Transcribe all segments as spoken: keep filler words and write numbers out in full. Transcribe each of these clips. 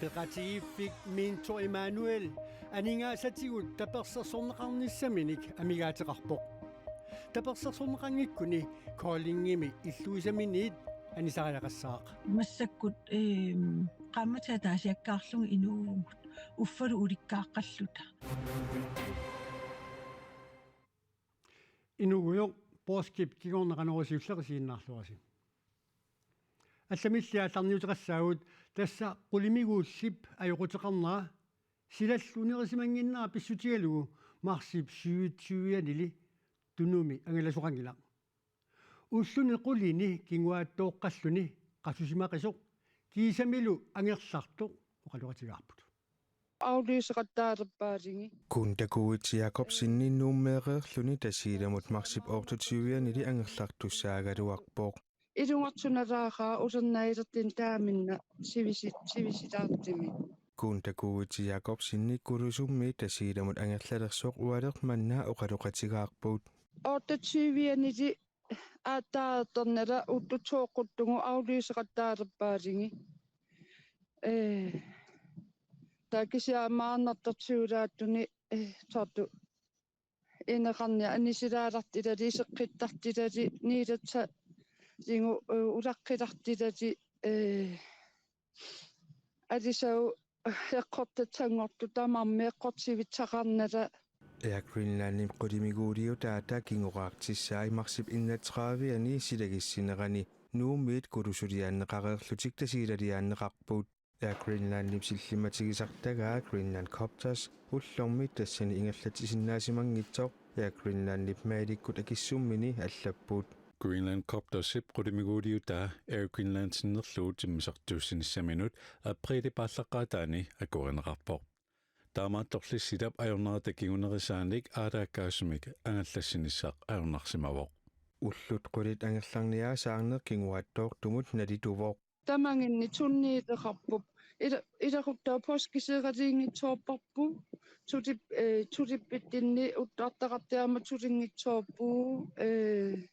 Peqatigiiffik Minto Emanuel aningaasatigut tapersersorneqarnissaminik amigaateqarpoq. Tapersersorneqanngikkuni Koldingimi illugisaminiit anisariaqassaaq. Massakkut, ehm, qaammatit ataasiakkaarlugit inuuvugut, uffalu ulikkaaqqalluta. Inuugujoq, poorskip kingorna Qanorooq siulleq isiginnaarluarisi. Allamilli aallarniuteqassaagut, tassa qulimiguullip ajoquteqarnera silallu unerisimannginnera pissutigalugu marsip syvogtyve-anili Tunumi angalasoqanngilaq. Ulluni qulini kinguaattooqqalluni qasusimaqisoq kiisamilu angerlartoq oqaloqatigaarput. Afløseqattaalerpaalunga. Kunda Kuitse Jakobsenip Nuummeereerluni Tasiilamut marsip otteogtyve-anili angerlartussaagaluarpoq. Ilungersunalaaqaaq usernalerluni taamanna sivisi-, sivisuumik. Kunda Kuitse Jakobsenip Kulusummiit Tasiilamut angerlalersoq ualeq manna oqaloqatigaarput. Otteogtyve-anili aatsaartornera uttutooqquttugu afløseqattaalerpaalunga. Ee, taava kisianni maannartorsiulaattuni, ee, soorlu ineqarniaq anisilaalartilali, iseqqittartilali, niilatsaligu, ee, ulaqqilartilali, ee, alisaguk eqqortassanngortoq tamarmik eqqortussaqarnata. Air Greenlandip qulimiguuliutaata kingoraartissai marsip enogtredive-ani silagissinerani Nuummiit Kulusuliaanneqareerlutik Tasiilaliaanneqarput. Air Greenlandip sillimmatigisartagaa Greenland Copters ullormi tassani ingerlatsisinnaasimanngitsoq Air Greenlandip mailikkut akissummini allapput. Greenland Coptersip qulimiguuliutaa Air Greenland sinnerlugu timmisartuussinissaminut apriilip aallaqqaataani akuerineqarpoq. Taamaattorli silap ajornerata kingunerisaanik aalaakkaasumik angallassinissaq ajornarsimavoq. Ullut qulit angerlarniaasaarneq kinguaattoortumut nalituvoq. Tamanginni tunniuteqarpoq. Ila-, ilaquttaa poorskip seeralinngitsoorparput. Tulip-, ee, tulippitsinni uttartaqartiarmat tulinngitsoorpugut. Ee,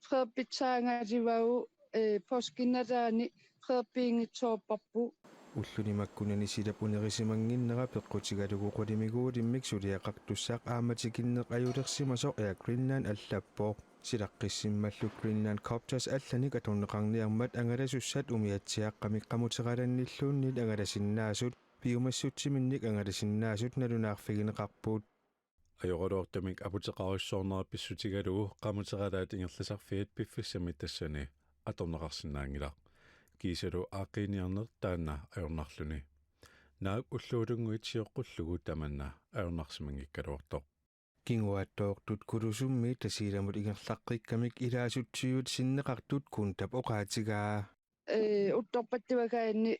Frederik pitsaangaluagu, ee, poorskip nalaani Frederikpiinngitsoorparput. Ulluni makkunani silap unerisimannginnera peqqutigalugu qulimiguulimmik suliaqartussaq aamma tikinneq ajulersimasoq Air Greenland allappoq. Silaqqissimmallu Greenland Copters allanik atorneqarniarmat angalasussat umiatsiaaqqamik qamuteralanilluunniit angalasinnaasut piumassutsiminnik angalasinnaasut nalunaarfigineqarput. Ajoraluartumik aputeqarujussuarnera pissutigalugu qamuteralaat ingerlasarfiat piffissami tassani atorneqarsinnaanngilaq. Kiisalu aaqqiiniarneq taanna ajornarluni. Naak ulluutunnguit sioqqullugu tamanna ajornarsimanngikkaluartoq. Kinguaattoortut Kulusummiit Tasiilamut ingerlaqqikkamik ilaasuttuut sinneqartut Kundap oqaatigaa. Ee, uttorpattuagaanni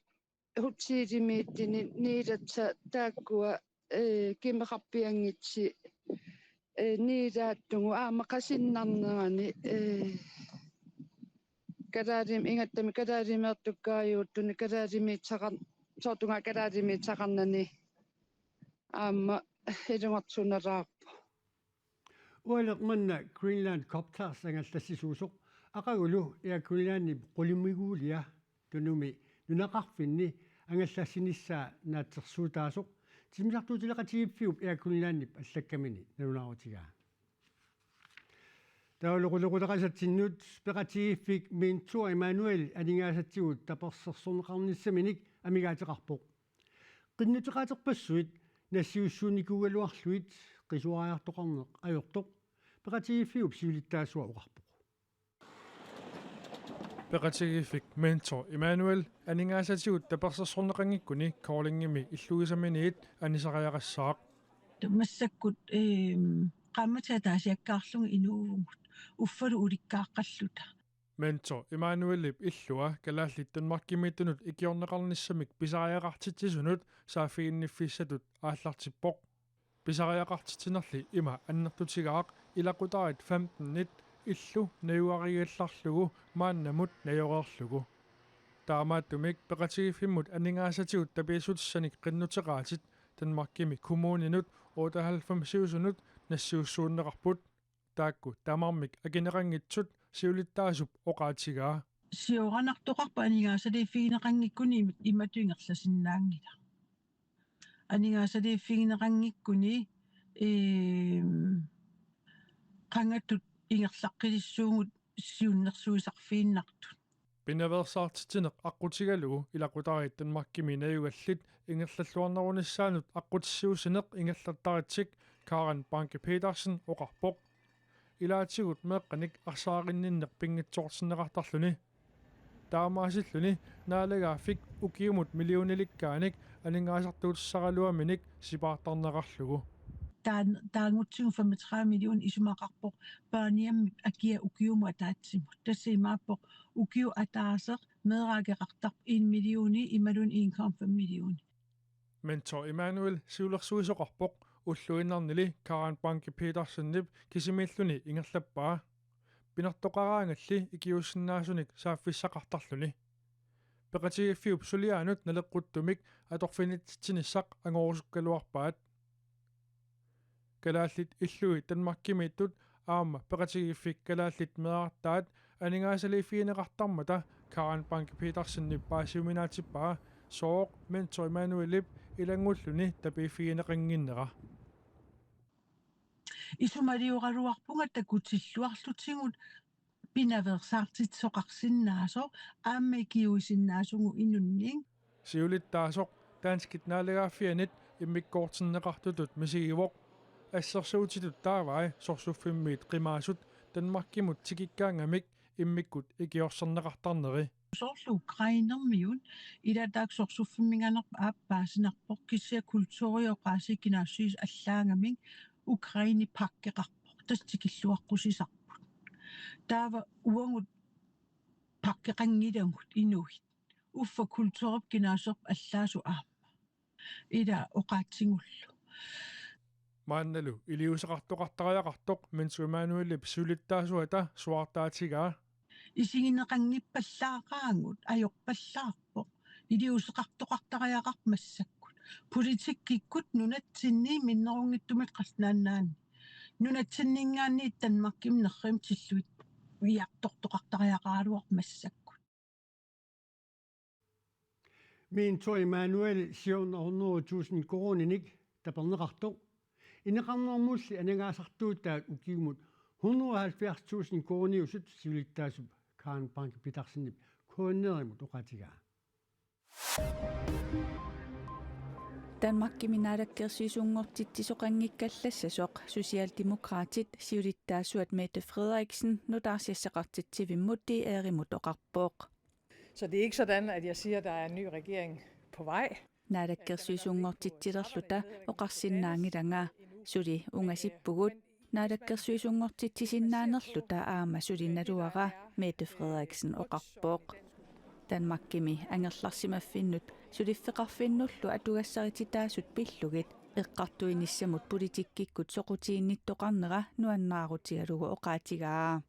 hotelimiittuni niilatsat taakkua, ee, kimeqarpianngitsoq, ee, niilaattugut aamma qasinnarnerani, ee, kalaallim-, ingattamik kalaalimeertukkaajuuttuni kalaalimiitaqar-, soorlu kalaalimeertaqarnani aamma ilungersunalaarpoq. Ualeq manna Greenland Copters angallassisuusoq aqagulu Air Greenlandip qulimiguulia Tunumi nunaqarfinni angallassinissaa naatsorsuutaasoq timmisartuutileqatigiiffiup Air Greenlandip allakkamini nalunaarutigaa. Taavalu qulequtaqasatsinnut peqatigiiffik Minto Emanuel aningaasatigut tapersersorneqarnissaminik amigaateqarpoq. Qinnuteqaaterpassuit nassiussuunnikuugaluarlugit qisuariartoqarneq ajortoq peqatigiiffiup siulittaasua oqarpoq. Peqatigiiffik Minto Emanuel aningaasatigut tapersersorneqanngikkuni Koldingimi illugisaminiit anisariaqassaaq. Massakkut, ehm, qaammatit ataasiakkaarlugit inuuvugut, uffalu ulikkaaqqalluta. Minto Emanuelip illua kalaallit Danmarkimiittunut ikiorneqarnissamik pisariaqartitsisunut saaffiginniffissatut aallartippoq. Pisariaqartitsinerli ima annertutigaaq ilaqutariit femtenit illu najugarigallarlugu maannamut najoreerlugu. Taamaattumik peqatigiiffimmut aningaasatigut tapiissutissanik qinnuteqaatit Danmarkimi kommuninut otteoghalvfemsiusunut nassiussuunneqarput. Taakku tamarmik akineqanngitsut siulittaasup oqaatigaa. Sioranartoqarpoq aningaasaliiffigineqanngikkuni im-, imatut ingerlasinnaanngilaq. Aningaasaliiffigineqanngikkuni, eem, qangatut ingerlaqqilissuugut siunnersuisarfiinnartut. Pinaveersaartitsineq aqqutigalugu ilaqutariit Danmarkimi najugallit ingerlalluarnerunissaannut aqqutissiuussineq ingerlattaritsik Karen Banke Petersen oqarpoq. Ilaatigut meeqqanik arsaarinnginneq pinngitsoortinneqartarluni. Taamaasilluni Naalagaaffik ukiumut millionilikkaanik aningaasartuutissaraluaminik sipaartarneqarlugu. Taan-, taanngutsigu femogtredive million isumaqarpoq børnehjemip akia ukiumut ataatsimut. Tassa imaappoq ukiup ataaseq meeraakeqartarpoq en millioni imaluunniit en komma fem millioni. Mentor Emanuel siulersuisoqarpoq ulluinnarnili Karen Banke Petersenip kisimiilluni ingerlappaa. Pinartoqaraangalli ikiuussinnaasunik saaffissaqartarluni. Peqatigiiffiup suliaanut naleqquttumik atorfinitsitsinissaq angorusukkaluarpaat. Kalaallit illui Danmarkimiittut aamma peqatigiiffik Kalaallit Meerartaat aningaasaliiffigineqartarmata Karen Banke Petersenip paasiuminaatsippaa, sooq Mentor Emanuelip ilanngulluni tapiiffigineqannginnera. Isumalioraluarpunga takutilluarlutigu pinaveersaartitsisoqarsinnaasoq aamma ikiuisinnaasugut inunnik. Siulittaasoq danskit naalagaaffiannit immikkoortinneqartutut misigivoq. Assersuutitut taavai sorsuffimmiit qimaasut Danmarkimut tikikkaangamik immikkut ikiorserneqartarneri. Soorlu Ukrainermiut ila taakku sorsuffimminngaanneerput aap paasinarpoq, kisianni kulturi oqaasii kinaassuseq allaagamik Ukraini pakkeqarpoq, tassa tikilluaqqusisarput. Taava uagut pakkeqanngilagut inuit. Uffa kulturip kinaassuserput allaasoq aamma. Ila oqaatsigullu. Maannalu iliuuseqartoqartariaqartoq Mentor Emanuelip siulittaasuata suaartaatigaa. Isigineqanngippallaaqaagut, ajorpallaarpoq. Iliuuseqartoqartariaqarpoq massakkut. Politikkikkut nunatsinni minnerunngitsumik Qallunaat Nunaanni. Nunatsinninngaanniit Danmarkimut nerrivimut tilluittariaqartoqartariaqaraluarpoq massakkut. Mentor Emanuel siorna hundrede tusind koruuninik taperneqartoq. Ineqarnermulli aningaasartuutaat ukiumut hundrede og halvfjerds tusind koruuniusut siulittaasup Karen Banke Petersenip K N R-imut oqaatigaa. Danmarkimi naalakkersuisunngortitsisoqanngikkallassasoq Socialdemokratit siulittaasuat Mette Frederiksen nutaarsiassaqartitsivimmut D R-imut oqarpoq. Så det er ikke sådan, at jeg siger, at der er en ny regering på vej. Naalakkersuisunngortitsilerluta oqarsinnaanngilanga suli ungasippugut. Naalakkersuisunngortitsisinnaanerluta aamma suli naluara, Mette Frederiksen oqarpoq. Danmarkimi angerlarsimaffinnut suliffeqarfinnullu atugassarititaasut pillugit eqqartuinissamut politikkikkut soqutiginnittoqarnera nuannaarutigalugu oqaatigaa.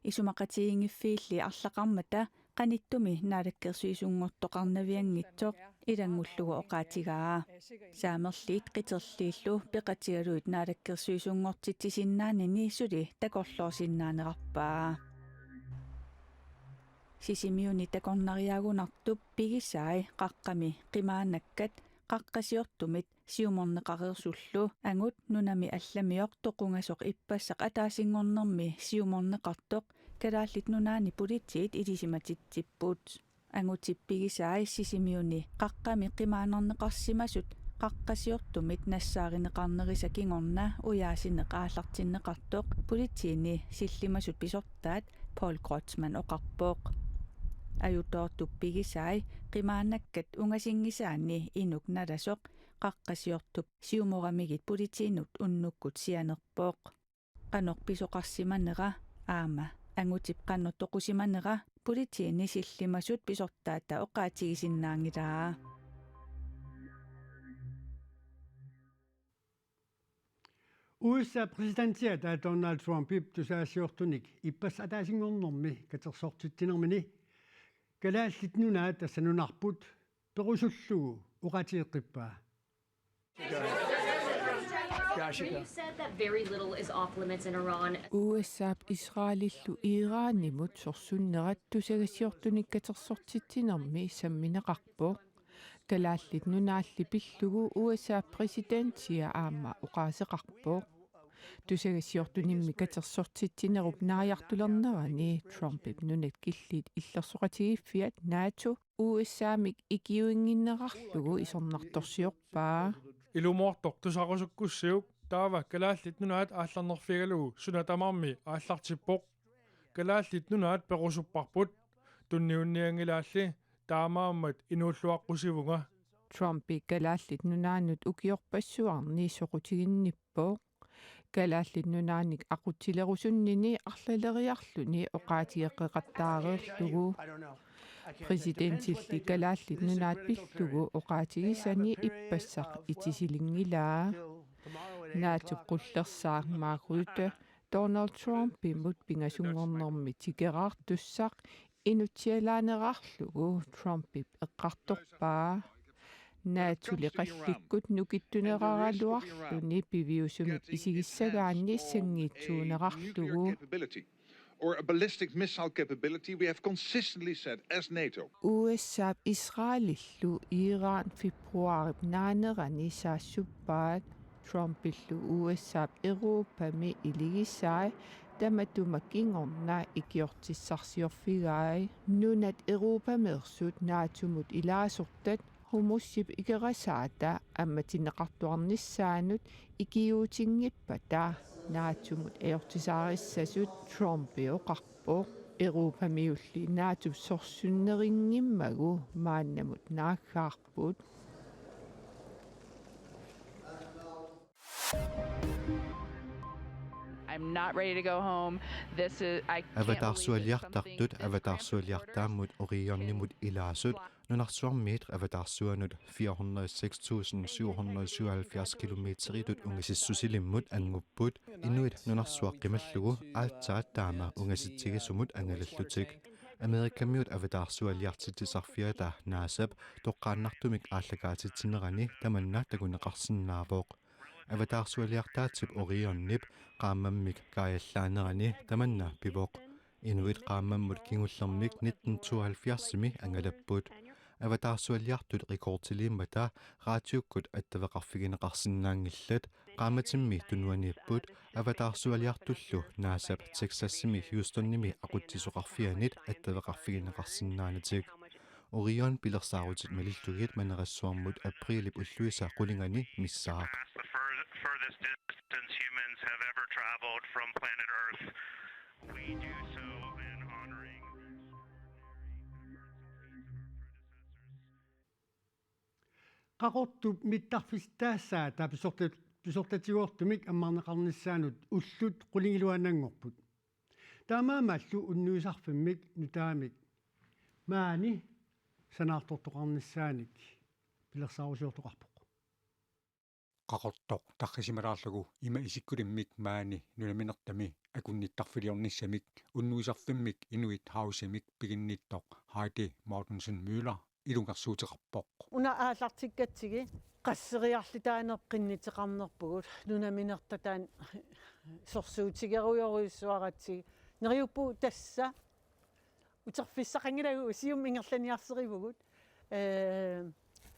Isumaqatigiinngiffiilli arlaqarmata qanittumi naalakkersuisunngortoqarnavianngitsoq ilanngullugu oqaatigaa. Saamerliit qiterliillu peqatigalugit naalakkersuisunngortitsisinnaanini suli takorloorsinnaanerarpaa. Sisimiuni takornariagunartup pigisai qaqqami qimaannakkat qaqqasiortumit siumorneqareersullu angut nunami allamioq toqungasoq ippassaq ataasinngornermi siumorneqartoq Kalaallit Nunaanni politiit ilisimatitsipput. Angutip pigisai Sisimiuni qaqqami qimaannarneqarsimasut qaqqasiortumit nassaarineqarnerisa kingorna ujaasineq aallartinneqartoq politiini sillimasut pisortaat Paul Kreutzmann oqarpoq. Ajutoortup pigisai qimaannakkat ungasinngisaanni inuk nalasoq qaqqasiortup siumoramigit politiinut unnukkut sianerpoq. Qanoq pisoqarsimanera aamma angutip qanoq toqusimanera politiini sillimasut pisortaata oqaatigisinnaanngilaa. U S A præsidentiata Donald Trumpip tusagassiortunik ippassaq ataasinngornermi katersortitsinermini Kalaallit Nunaat, tassa nunarput, perusullugu oqaatigeqqippaa. We've said that very little is off limits in Iran. U S A-p Israelillu Iranimut sorsunnerat tusagassiortunik katersortitsinermi sammineqarpoq. Kalaallit Nunaalli pillugu U S A-p præsidentia aamma oqaaseqarpoq. Tusagassiortunimmi katersortitsinerup naajartulernerani Trumpip nunat killiit illersoqatigiiffiat NATO U S A-mik ikiuinnginnerarlugu isornartorsiorpaa. Ilumoortoq tusarusukkussiuk taava Kalaallit Nunaat aallarnerfigalugu suna tamarmi aallartippoq. Kalaallit Nunaat perusupparput. Tunniunnianngilaalli taamaammat inuulluaqqusivunga. Trumpi Kalaallit Nunaannut ukiorpassuarni soqutiginnippoq. Kalaallit Nunaanik aqutsilerusunnini arlaleriarluni oqaatigeqqeqattaareerlugu. Præsidentilli Kalaallit Nunaat pillugu oqaatigisani ippassaq itisilinngilaa. NATO-p qullersaaq Mark Rutte Donald Trumpimut pingasunngornermi tikeraartussaq inutsialaanerarlugu Trumpip eqqartorpaa. NATO-li qallikkut nukittuneraraluarluni piviusumik isigissagaanni sanngiitsuunerarlugu. Or a ballistic missile capability, we have consistently said, as NATO, U S A-p Israelillu Iran februaarip naanerani saassuppaat. Trumpillu U S A-p Europami iligisai tamatuma kingorna ikiortissarsiorfigai. Nunat Europameersut NATO-mut ilaasortat Hormuzip ikerasaata ammatinneqartuarnissaanut ikiuutinngippata NATO-mut ajortisaarissasut Trumpi oqarpoq. Europamiulli NATO-p sorsunnerunngimmagu maannamut naaggaarput. I'm not ready to go home. This is I can't believe that Avataarsualiartartut something this avataarsualiartaammut Orionimut ilaasut nunarsuarmiit avataarsuanut fire hundrede seks tusind syv hundrede syvoghalvfjerds kilometeritut ungasissusilimmut angupput. Inuit nunarsuaq qimallugu aatsaat taama ungasitsigisumut angalallutik. Amerikamiut avataarsualiartitsisarfiata NASA-p toqqaannartumik aallakaatitsinerani tamanna takuneqarsinnaavoq. Avataarsualiartaatsip Orionip qaammammik kaajallaanerani tamanna pivoq. Inuit qaammammut kingullermik nitten tooghalvfjerdsimi angalapput. Avataarsualiartut rekordiliimmata raatiukkut attaveqarfigineqarsinnaanngillat. Qaammatimmi tunuaniipput avataarsualiartullu NASA-p Texasimi Houstonimi aqutsisoqarfianit attaveqarfigineqarsinnaanatik. Orion pilersaarutit malillugit Manerassuarmut aprilip ulluisa qulingani missaaq. Past the fur- furthest distance humans have ever traveled from planet Earth. We do so in honoring the extraordinary efforts and feats of our predecessors. Qaqortup mittarfissaata pisorta-, pisortatigoortumik ammarneqarnissaanut ullut qulingiluaannanngorput. Taamaammallu unnuisarfimmik nutaamik maani sanaartortoqarnissaanik pilersaarusiortoqarpoq. Qaqortoq tarrisimalaarlugu ima isikkulimmik maani nunaminertami akunnittarfiliornissamik unnuisarfimmik Inuit Housemik piginnittoq Heidi Mortensen Møller ilungersuuteqarpoq. Una aallartikkatsigu qasseriarlutaaneq qinnuteqarnerpugut, nunaminertaa taanna sorsuutigerujorujussuaratsigit. Neriuppugut tassa uterfissaqanngilagut, siumut ingerlaniarsarivugut. Ee,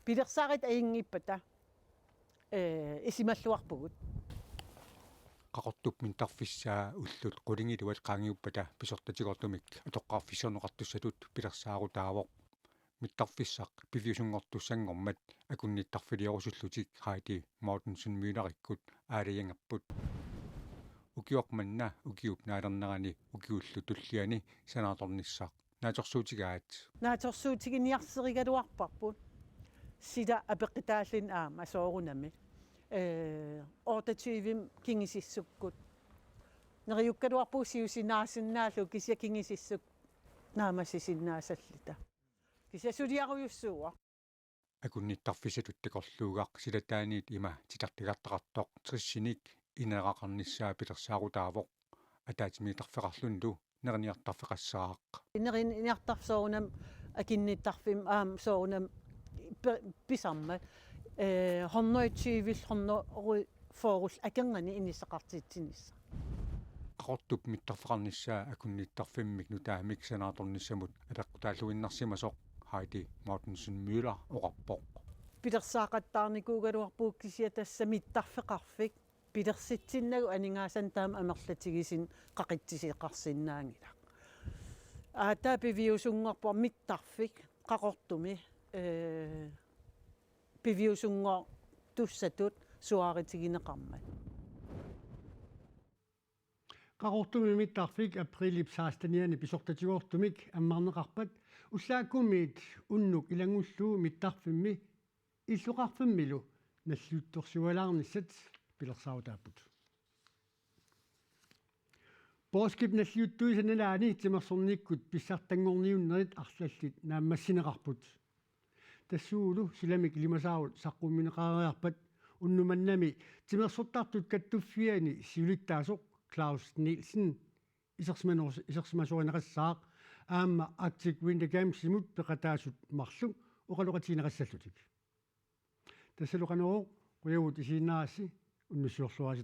pilersaarutit ajunngippata, ee, isumalluarpugut. Qaqortup mittarfissaa ullut qulingiluat qaangiuppata pisortatigoortumik atoqqaarfissorneqartussatut pilersaarutaavoq. Mittarfissaq piviusunngortussanngormat akunnittarfiliorusullutik Heidi Mortensen Müllerikkut aalajangerput. Ukioq manna ukiup naalernerani ukiullu tulliani sanaartornissaq naatsorsuutigaat. Naatsorsuutiginiarsarigaluarparput. Sila apeqqutaalluni aamma soorunami. Ee, otteogtyve kingusussukkut. Neriukkaluarpugut siusinaasinnaallugu kisianni kingusussuk naammassisinnaassalluta. Kisianni suliarujussuuvoq. Akunnittarfissatut takorluugaq silataaniit ima titartagartaqartoq tressinik ineeraqarnissaa pilersaarutaavoq. Ataatsimiittarfeqarlunilu neriniartarfeqassaaq. Neriniartarfik soorunami akunnittarfimmi aamma soorunami pi-, pisarmat. Ee, hundrede tyve, hundrede fyrre akornanni inissaqartitsinissaq. Qaqortup mittarfeqarnissaa akunnittarfimmik nutaamik sanaartornissamut apeqqutaalluinnarsimasoq Heidi Mortensen Møller oqarpoq. Pilersaaqattaarnikuugaluarpugut kisianni tassa mittarfeqarfik pilersitsinnagu aningaasanik taama amerlatigisumik qaqitsisoqarsinnaanngilaq. Aatsaat piviusunngorpoq mittarfik Qaqortumi, ee, piviusunngortussatut suaarutigineqarmat. Qaqortumi mittarfik aprilip sekstenianni pisortatigoortumik ammarneqarpat ullaakkumiit unnuk ilanngullugu mittarfimmi illoqarfimmilu nalliuttorsualaarnissat pilersaarutaapput. Poorskip nalliuttuisa nalaani timersornikkut pissartanngorniunnerit arlallit naammassineqarput. Tassuulu silamik ilimasaarut saqqummiunneqareerpat unnuk manna timersortartut kattuffianni siulittaasoq Claus Nielsen isersimanus-, isersimasorineqassaaq aamma Arctic Winter Gamesimut peqataasut marluk oqaloqatigineqassallutik. Tassalu Qanorooq, qujavugut isiginnaarassi, unnussiorluarisi.